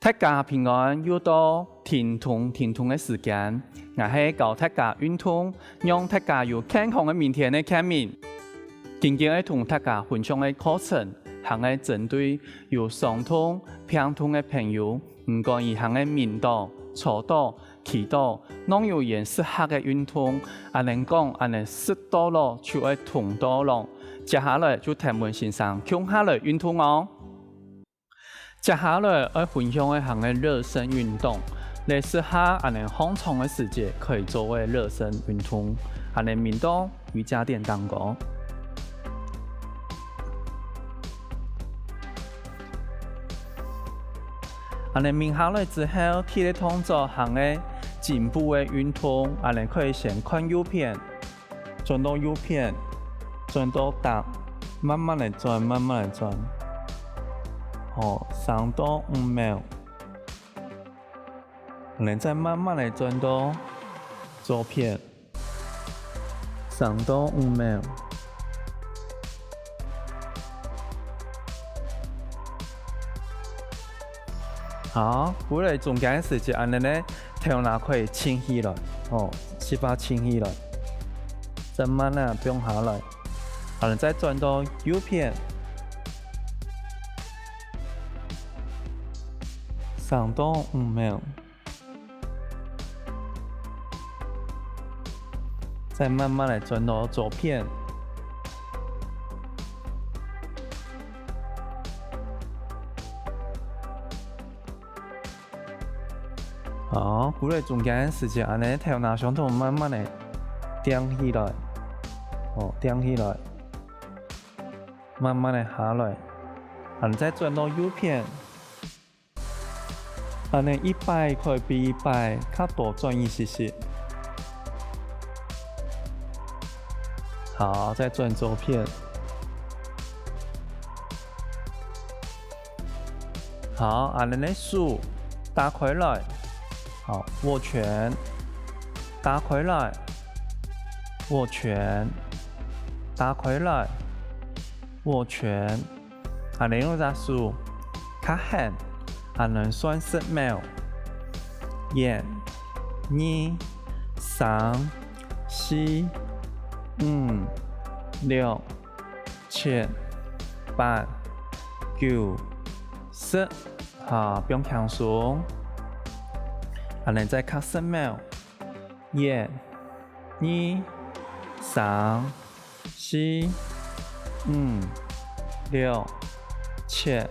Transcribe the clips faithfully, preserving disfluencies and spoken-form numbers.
大家平安，又到停動停動个時間，𠊎係教大家運動，讓大家有健康个明天个健明。今日愛同大家分享个課程，還係針對有傷痛、病痛个朋友，毋管佢還係眠倒、坐倒、 祈禱，攏有佢適合个運動，恁樣講，恁樣食到老就愛動到老。接下來就跈文先生共下來運動哦。接下來愛分享个還係熱身運動，這適合恁樣䟘床个時節可以做个熱身運動，恁樣眠倒 瑜伽墊當中。恁樣眠下來之後，第一動作還係頸部个運動，恁樣可以先看右片，轉到右片，轉到搭，慢慢來轉，慢慢來轉。好，三到五秒。 恁樣再慢慢來轉到左片，三到五秒。好，歸來中間个時節，恁樣呢，頭那可以沉起來，哦，膝巴沉起來，再慢慢放下來，恁樣再轉到右片。 三到五秒。再慢慢來轉到左片。好，歸來中間个時節，恁樣頭那上頭慢慢个頂起來，哦，頂起來，慢慢个下來，恁樣再轉到右片。 恁樣一擺可以比一擺較多轉一息息。好，再轉左片。好，恁樣个手打開來，好，握拳，打開來，握拳，打開來，握拳。 恁樣用隻手較緪，恁樣算十秒。一、二、三、四、五、六、七、八、九、十。好，放輕鬆。恁樣再較十秒。一、二、三、 四、五、六、七、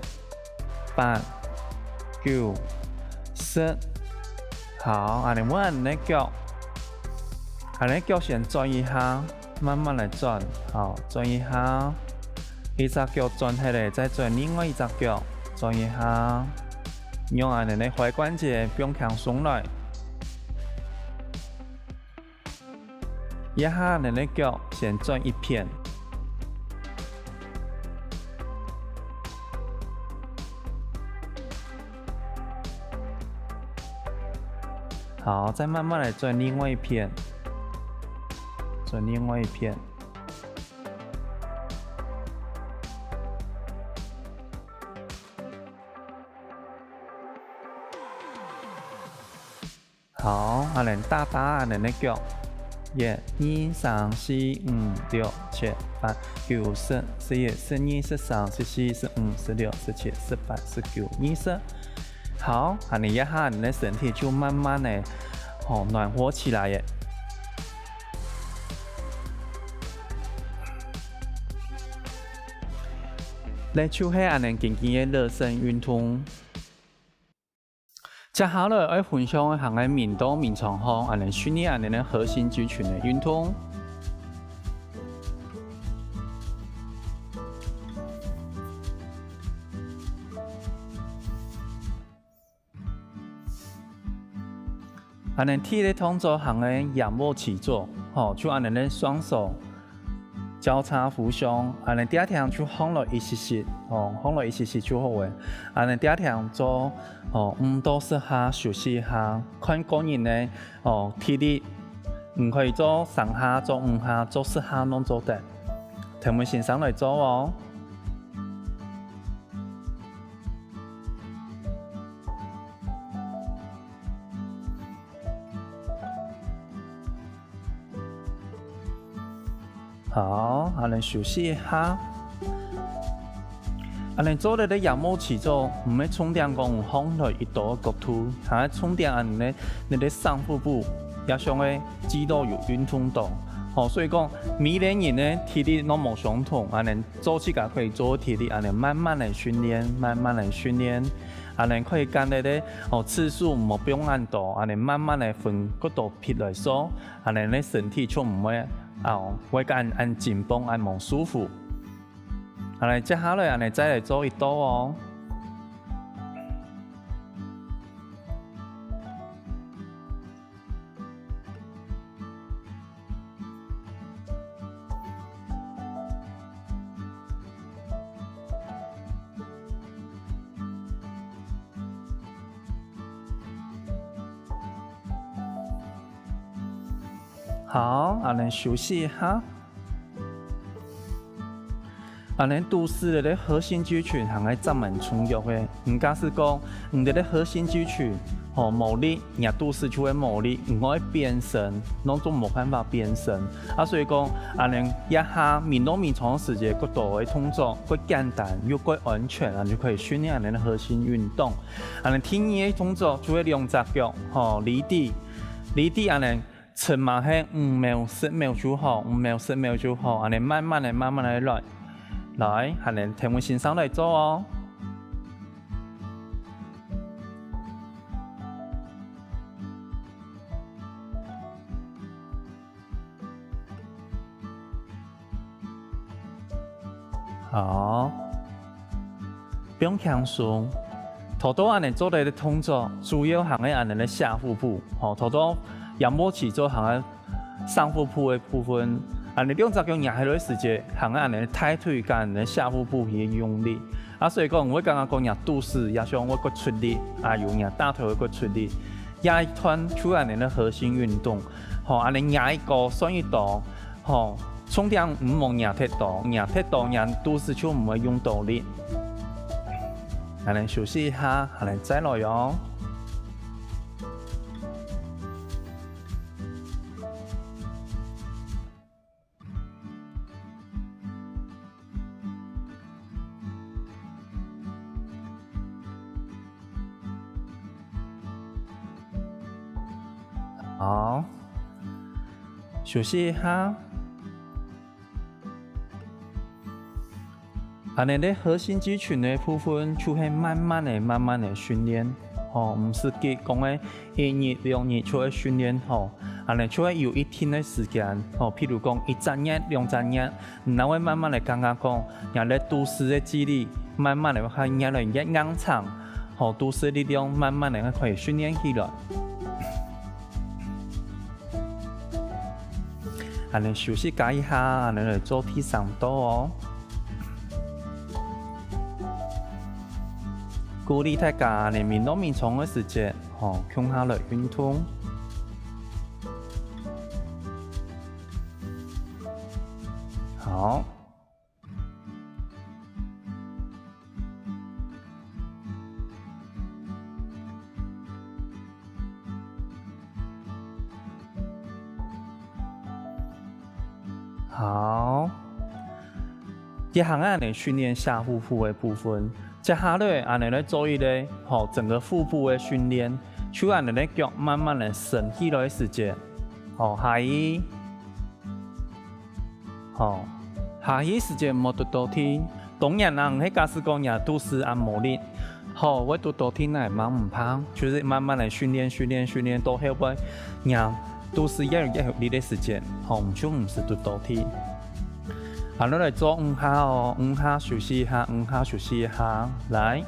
八、九、十。好，恁樣換恁樣腳，恁樣腳先轉一下，慢慢來轉，好，轉一下，一隻腳轉忒咧，再轉另外一隻腳，轉一下，讓恁樣个踝關節放輕鬆來。 這下恁樣个腳先轉一片。好，再慢慢來轉另外一片，轉另外一片。 好，恁樣打打恁樣个腳，一、二、三、四、五、六、七、八、九、十、十一、十二、十三、十四、十五、十六、十七、十八、十九、二十。好，恁樣一下，你个身體就慢慢个，吼，暖和起來耶。這就係恁樣簡單个熱身運動。 接下來愛分享个還係眠倒眠床項，恁樣訓練恁樣个核心肌群个運動。恁樣第一動作還係仰臥起坐，吼，就恁樣个雙手 交叉扶胸，恁樣第一點就䟘落一息息，哦，䟘落一息息就好了。恁樣第一點做，哦，五到十下休息一下，看個人个，哦，體力，你可以做三下、做五下、做十下攏做得。跈文先生來做哦。好，恁仔休息一下。恁仔做這个仰臥起坐，毋係重點講䟘來一到个角度，還係重點恁仔你个上腹部，也像个肌肉有運動到。吼，所以講，每個人呢，體力攏無相同，恁仔做自家可以做體力，恁仔慢慢个訓練，慢慢个訓練，恁仔可以間歇个，哦，次數毋好放恁多，恁仔慢慢个分較多批來做，恁仔你身體就毋會，哦，會恁，恁緊繃，恁無舒服。恁仔接下來，恁仔再來做一到哦。 好，恁仔休息一下。恁仔肚屎个核心肌群還係真蠻重要个。毋假使講，你个核心肌群，吼，無力，若肚屎就會無力，毋會變身，攏總無辦法變身。啊，所以講，恁仔一下眠到眠床个時節，較多个動作，較簡單又較安全，恁仔就可以訓練恁仔个核心運動。 恁仔第二个動作就係兩隻腳，吼，離地，離地恁仔，起碼係五秒、十秒就好，五秒、十秒就好，恁仔慢慢个、慢慢个來，來，恁仔跈𠊎先生來做哦。 好，放輕鬆。頭到恁仔做个動作，主要還係恁仔个下腹部，吼，頭到仰臥起坐還係上腹部个部分。恁仔兩隻腳擎起來个時節，還係恁仔大腿跟恁仔下腹部去用力。啊，所以講，𠊎會感覺講若肚屎也像會較出力，啊，有若大腿會較出力。這一段就恁仔个核心運動，吼，恁仔擎一高算一到， 吼，重點毋好擎忒多，擎忒多若肚屎就毋會用到力。恁仔休息一下，恁仔再來哦。 好，休息一下。恁仔个核心肌群个部分就係慢慢个、慢慢个訓練，吼，毋使急講个一日、兩日就會訓練好，恁仔就會有一定个時間，吼，譬如講一隻月、兩隻月， 你會慢慢个感覺講，若个肚屎个肌力慢慢个會越來越硬淨，吼，肚屎力量慢慢个可以訓練起來。恁仔休息加一下，恁仔來做第三到哦。鼓勵大家，恁仔眠到眠床个時節，吼，共下來運動。 好。好。這下恁仔訓練下腹部个部分，接下來恁仔來做一個，吼，整個腹部个訓練，就恁仔个腳慢慢个伸起來个時節，吼，下去。 吼，下去時節毋好跌倒地。當然啦，你係假使講若肚屎恁無力，吼，會跌倒地哪嘛毋怕，就係慢慢个訓練、訓練、訓練，到後尾，若肚屎越來越有力个時節，吼，就毋使跌倒地。好，恁仔來做五下哦，五下休息一下，五下休息一下，來。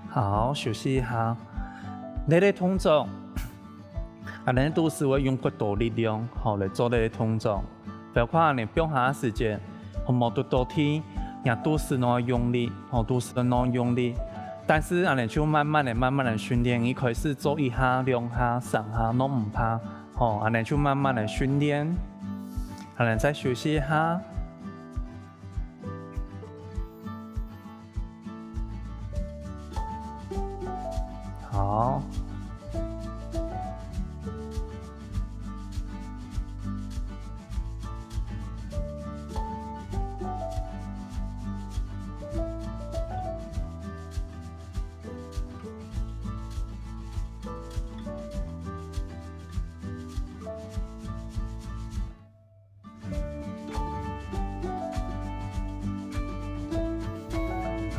好，休息一下。這個動作，恁仔肚屎會用較多力量，吼，來做這個動作。包括恁仔放下个時節，吼，無跌倒地，若肚屎愛用力，吼，肚屎愛用力。但是恁樣就慢慢个、慢慢个訓練，一開始做一下、兩下、三下，攏毋怕，吼，恁樣就慢慢个訓練，恁樣再休息一下。好。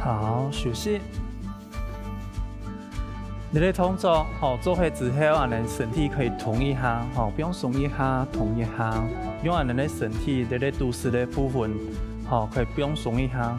好，休息。這個動作，吼，做好之後，恁樣身體可以動一下，吼，放鬆一下，動一下，用恁樣个身體，這個肚屎个部分，吼，可以放鬆一下。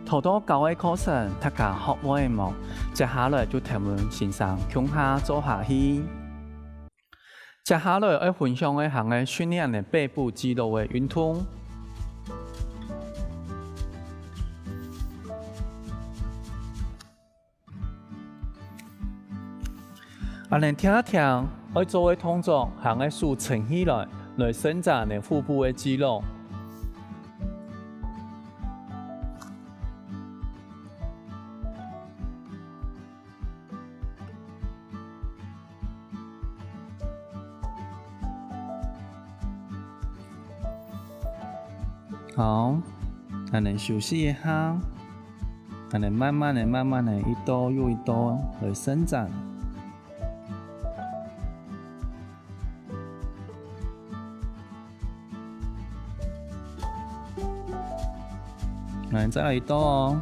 頭到教个課程，大家學會無？接下來就跈𠊎先生共下做下去。 接下來愛分享个還係訓練个背部肌肉个運動。恁樣聽聽，愛做个動作，還係手撐起來，來伸展你腹部个肌肉。 好，恁樣休息一下，恁樣慢慢个、慢慢个，一到又一到來伸展。 來，再來一到哦。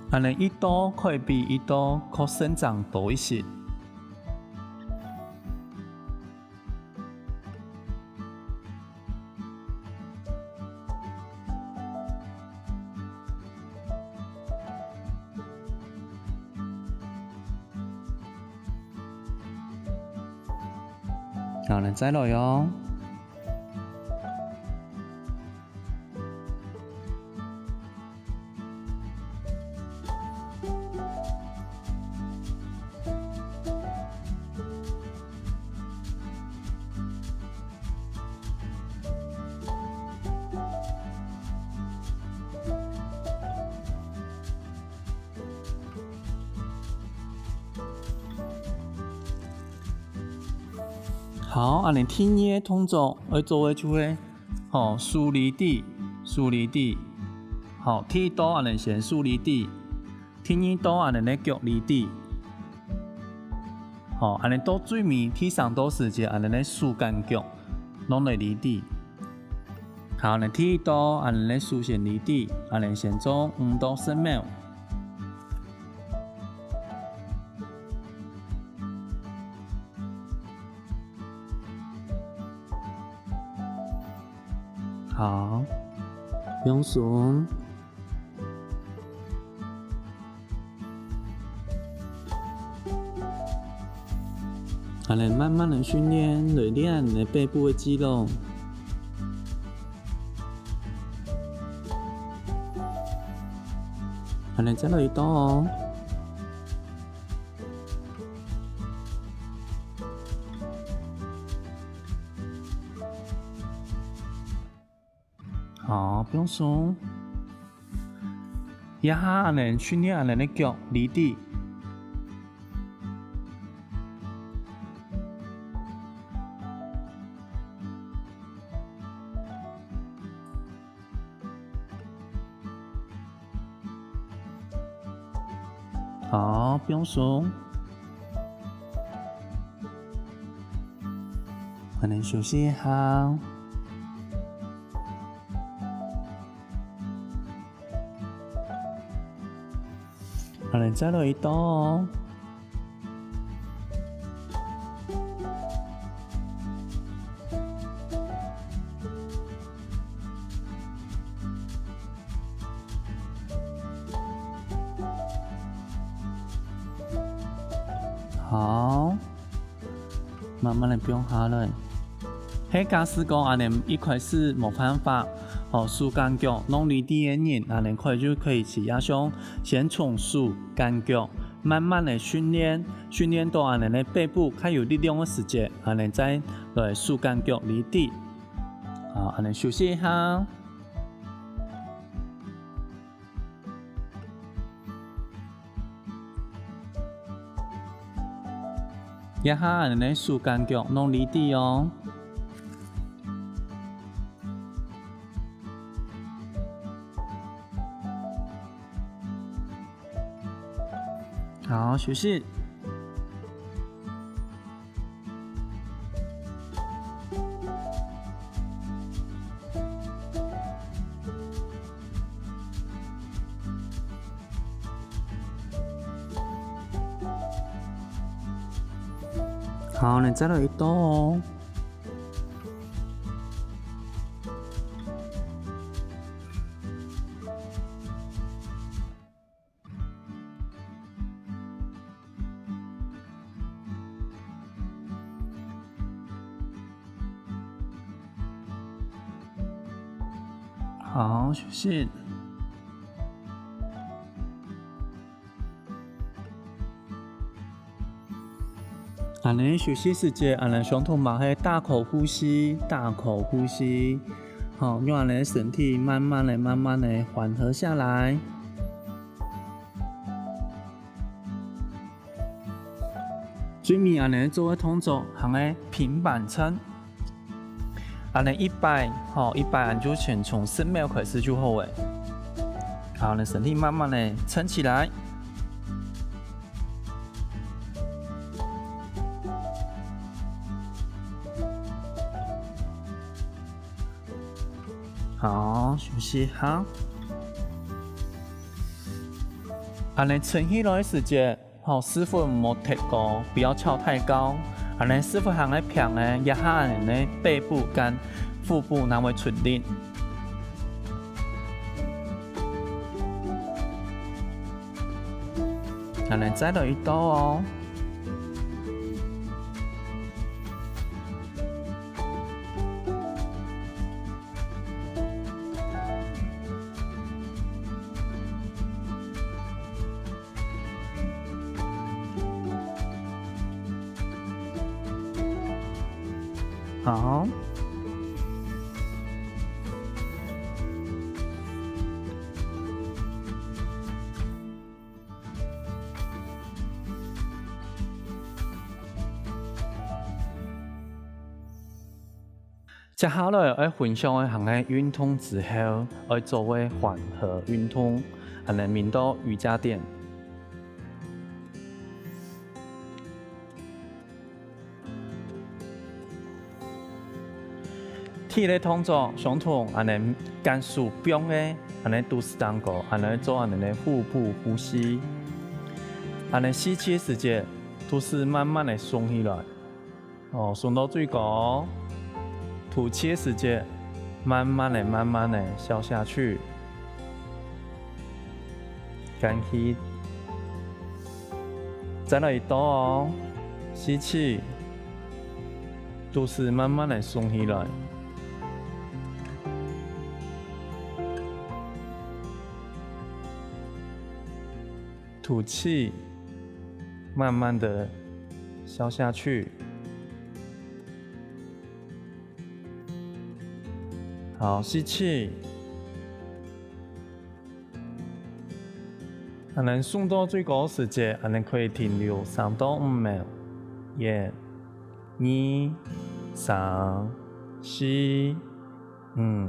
恁樣一到可以比一到較伸展多一息。 好，來，再來哦。 好，恁樣第二个動作愛做个就係，吼，手離地，手離地。好，第一到恁樣先手離地，第二到恁樣个腳離地。好，恁樣到最尾第三到時節，恁樣个手跟腳攏來離地。好，恁樣第一到恁樣个手先離地，恁樣先做五到十秒。 好，放鬆。恁樣慢慢个訓練，來練你个背部个肌肉。恁樣再來一到哦。 好，放鬆。這下恁樣訓練恁樣个腳離地。好，放鬆。恁呢休息一下。恁呢再來一到哦。 好，慢慢仔放下來。係假使講恁呢一開始無辦法，吼，手同腳攏離地个人，恁呢可以就可以試一下，先從手同腳慢慢仔訓練，訓練到恁呢个背部較有力量个時節，恁呢再來手同腳離地。好，恁呢休息一下。 這下恁呢手同腳攏離地哦。好，休息。 好，你再來一到哦。 好，休息。恁呢休息時節，恁呢相同嘛係大口呼吸，大口呼吸。好，讓恁呢身體慢慢仔、慢慢仔緩和下來。 最尾恁呢做个動作，喊个平板撐。恁呢一擺，吼，一擺恁就先從十秒開始就好了。好，你身體慢慢仔撐起來。 好，休息一下。恁呢撐起來个時節，吼，屎朏毋好忒高，不要翹太高。恁呢屎朏行个平个，這下恁呢背部跟腹部正會出力。恁呢再來一到哦。 好。 接下來愛分享个行个運動之後，愛做个緩和運動，恁呢名叫瑜伽墊。 第一个動作相同，恁呢雙手放个，恁呢肚屎頂高，恁呢做恁呢个腹部呼吸。恁呢吸氣个時節，肚屎慢慢仔聳起來。哦，聳到最高。吐氣个時節，慢慢仔、慢慢仔消下去。 吸氣，再來一到哦，吸氣，肚屎慢慢仔聳起來。吐氣，慢慢的消下去。好，吸氣。 恁呢聳到最高个時節，恁呢可以停留三到五秒。一、二、三、四、五。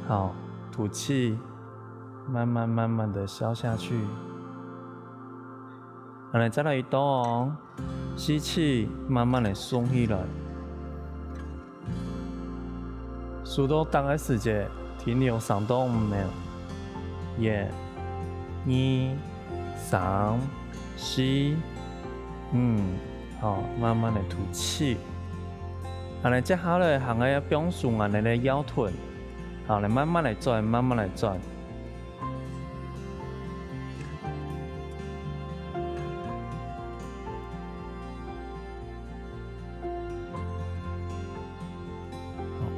好，吐氣，慢慢慢慢的消下去。恁仔再來一到哦，吸氣，慢慢仔聳起來。手到頂个時節，停留三到五秒。一、二、三、四、五，好，慢慢仔吐氣。恁仔接下來還愛放鬆恁仔个腰臀，好，來慢慢仔轉，慢慢仔轉。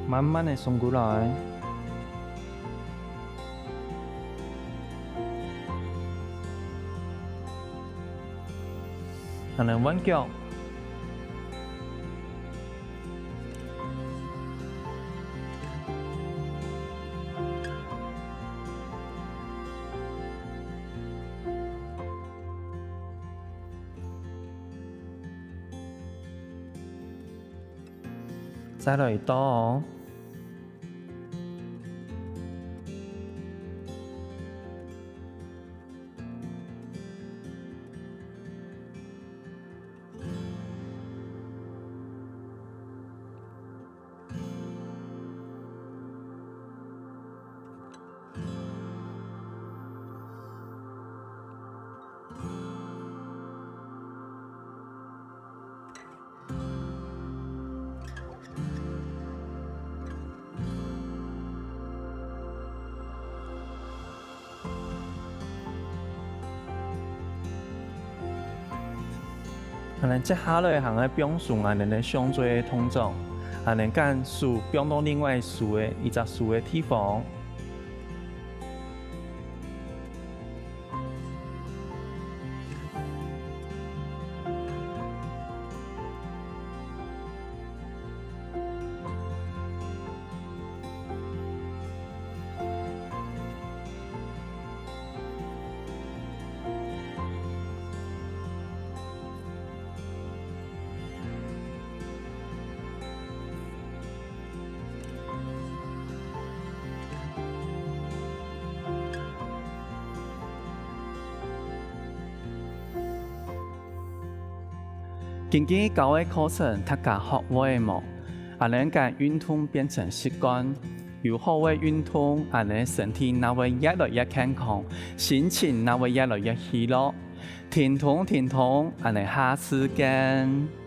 慢慢仔送過來。還能換腳。 再來一到哦。 恁仔接下來還愛放鬆恁仔个胸椎个動作，恁仔將手放到另外一隻手个，一隻手个地方。 今晡日教个課程，大家學會無？恁仔將運動變成習慣，有好个運動，恁仔身體正會越來越健康，心情正會越來越喜樂。停動，停動，恁仔下次見。